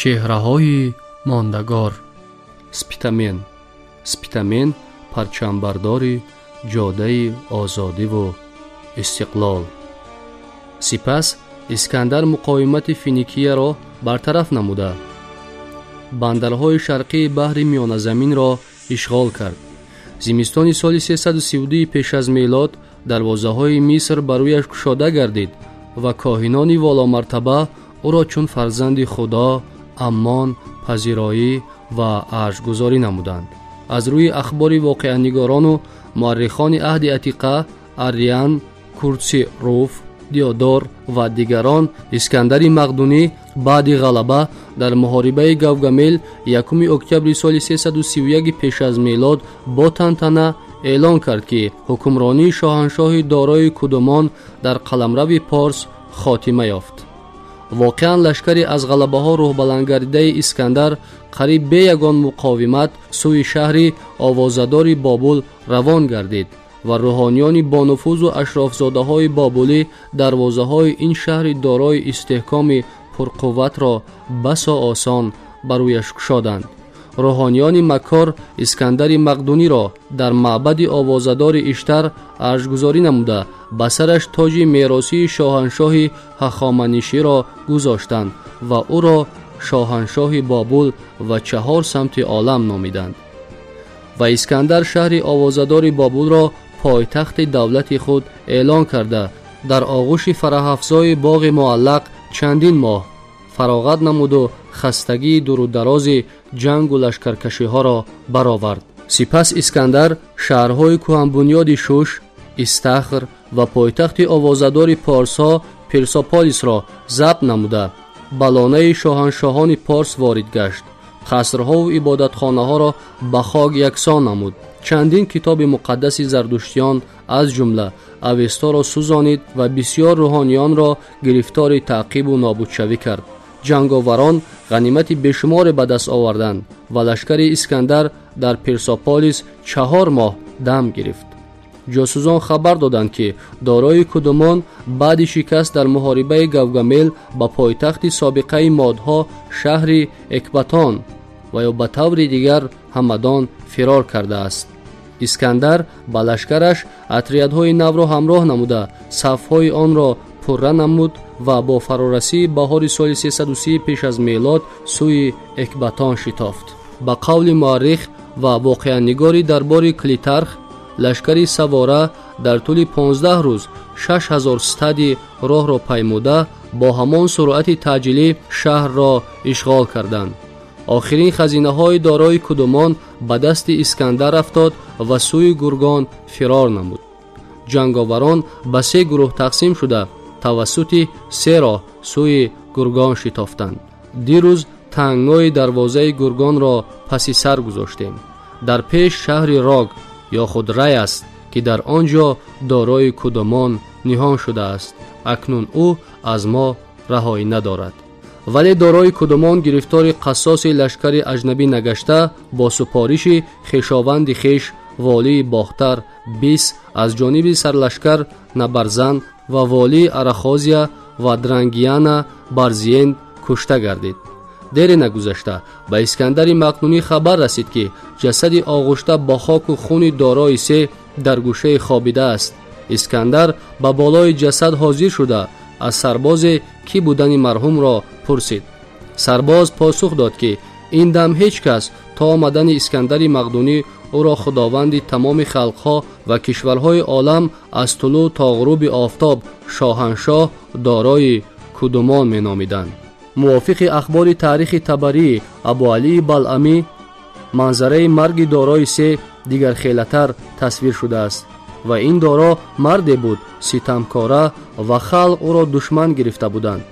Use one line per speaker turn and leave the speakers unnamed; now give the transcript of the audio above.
Чеҳраҳои мондагор. Спитамен. Спитамен парчамбардори ҷодаи озодиву истиқлол. Сипас Искандар муқовимати Финикияро бартараф намуда, бандарҳои шарқии баҳри Миёназаминро ишғол кард. Зимистони соли 332 пеш аз мелод дарвозаҳои Миср ба рӯяш кушода гардид ва коҳинони воломартаба ӯро чун фарзанди Худо Аммон пазироӣ ва арҷгузорӣ намуданд. Аз рӯи ахбори воқеанигорону муаррихони аҳди Атиқа, Арриан, Куртси Руф, Диодор ва дигарон, Искандари Мақдунӣ баъди ғалаба дар муҳорибаи Гавгамел 1 октябри соли 331 пеш аз мелод бо тантана эълон кард, ки ҳукмронии шоҳаншоҳи дорои Кудумон дар қаламрави Порс хотима ёфт. Воқеан, лашкари аз ғалабаҳо рӯҳбаландгардидаи Искандар қариб бе ягон муқовимат сӯи шаҳри овозадори Бобул равон гардид ва рӯҳониёни бонуфузу ашрофзодаҳои бобулӣ дарвозаҳои ин шаҳри дорои истеҳкоми пурқувватро басо осон ба рӯяш кушоданд. Рӯҳониёни маккор Искандари Мақдуниро дар маъбади овозадори Иштар арҷгузорӣ намуда, ба сараш тоҷи меросии шоҳаншоҳи Ҳахоманиширо гузоштанд ва ӯро шоҳаншоҳи Бобул ва чаҳор самти олам номиданд. Ва Искандар шаҳри овозадори Бобулро пойтахти давлати худ эълон карда, дар оғӯши фараҳафзои боғи муаллақ чандин моҳ фароғат намуду хастагии дурударози ҷангу лашкаркашиҳоро баровард. Сипас Искандар шаҳрҳои кӯҳанбунёди Шуш, Истахр ва пойтахти овозадори порсҳо Персополисро забт намуда, ба лонаи шоҳаншоҳони Порс ворид гашт. Қасрҳову ибодатхонаҳоро ба хок яксон намуд. Чандин китоби муқаддаси зардуштиён, аз ҷумла Авесторо сӯзонид ва бисёр рӯҳониёнро гирифтори таъқибу нобудшавӣ кард. Ҷанговарон ғанимати бешуморе ба даст оварданд ва лашкари Искандар дар Персополис 4 моҳ дам гирифт. Ҷосузон хабар доданд, ки дорои Кудумон баъди шикаст дар муҳорибаи Гавгамел ба пойтахти собиқаи модҳо шаҳри Экбатон ва ё ба таври дигар Ҳамадон фирор кардааст. Искандар ба лашкараш отрядҳои навро ҳамроҳ намуда, сафҳои онро пурра намуд ва бо фарорасии баҳори соли 330 пеш аз мелод сӯи Экбатон шитофт. Ба қавли муаррих ва воқеанигори дарбори Клитарх, лашкари савора дар тӯли 15 рӯз 6000 стади роҳро паймуда, бо ҳамон суръати таъҷилӣ шаҳрро ишғол карданд. Охирин хазинаҳои дорои Кудумон ба дасти Искандар афтод ва сӯи Гургон фирор намуд. Ҷанговарон ба се гурӯҳ тақсим шуда, тавассути се роҳ сӯи Гургон шитофтанд. Дирӯз тангнои дарвозаи Гургонро паси сар гузоштем. Дар пеш шаҳри Рог ё худ Рай аст, ки дар он ҷо дорои Кудумон ниҳон шудааст. Акнун ӯ аз мо раҳоӣ надорад. Вале дорои Кудумон гирифтори қассоси лашкари аҷнабӣ нагашта, бо супориши хешованди хеш волии Бохтар Бис аз ҷониби сарлашкар Набарзан ва волии Арахозия ва Дрангияна Барзиен кушта гардид. Дере нагузашта ба Искандари Мақдунӣ хабар расид, ки ҷасади оғушта бо хоку хуни дорои се дар гӯшаи хобидааст. Искандар ба болои ҷасад ҳозир шуда, аз сарбозе кӣ будани марҳумро пурсид. Сарбоз посух дод, ки ин дам ҳеҷ кас то омадани Искандари Мақдунӣ ӯро худованди тамоми халқҳо ва кишварҳои олам аз тулӯъ то ғуруби офтоб шоҳаншоҳ дорои Кудумон меномиданд. Мувофиқи ахбори таърихи Табарӣ Абуалии Балъамӣ, манзараи марги дорои се дигархелатар тасвир шудааст ва ин доро марде буд ситамкора ва халқ ӯро душман гирифта буданд.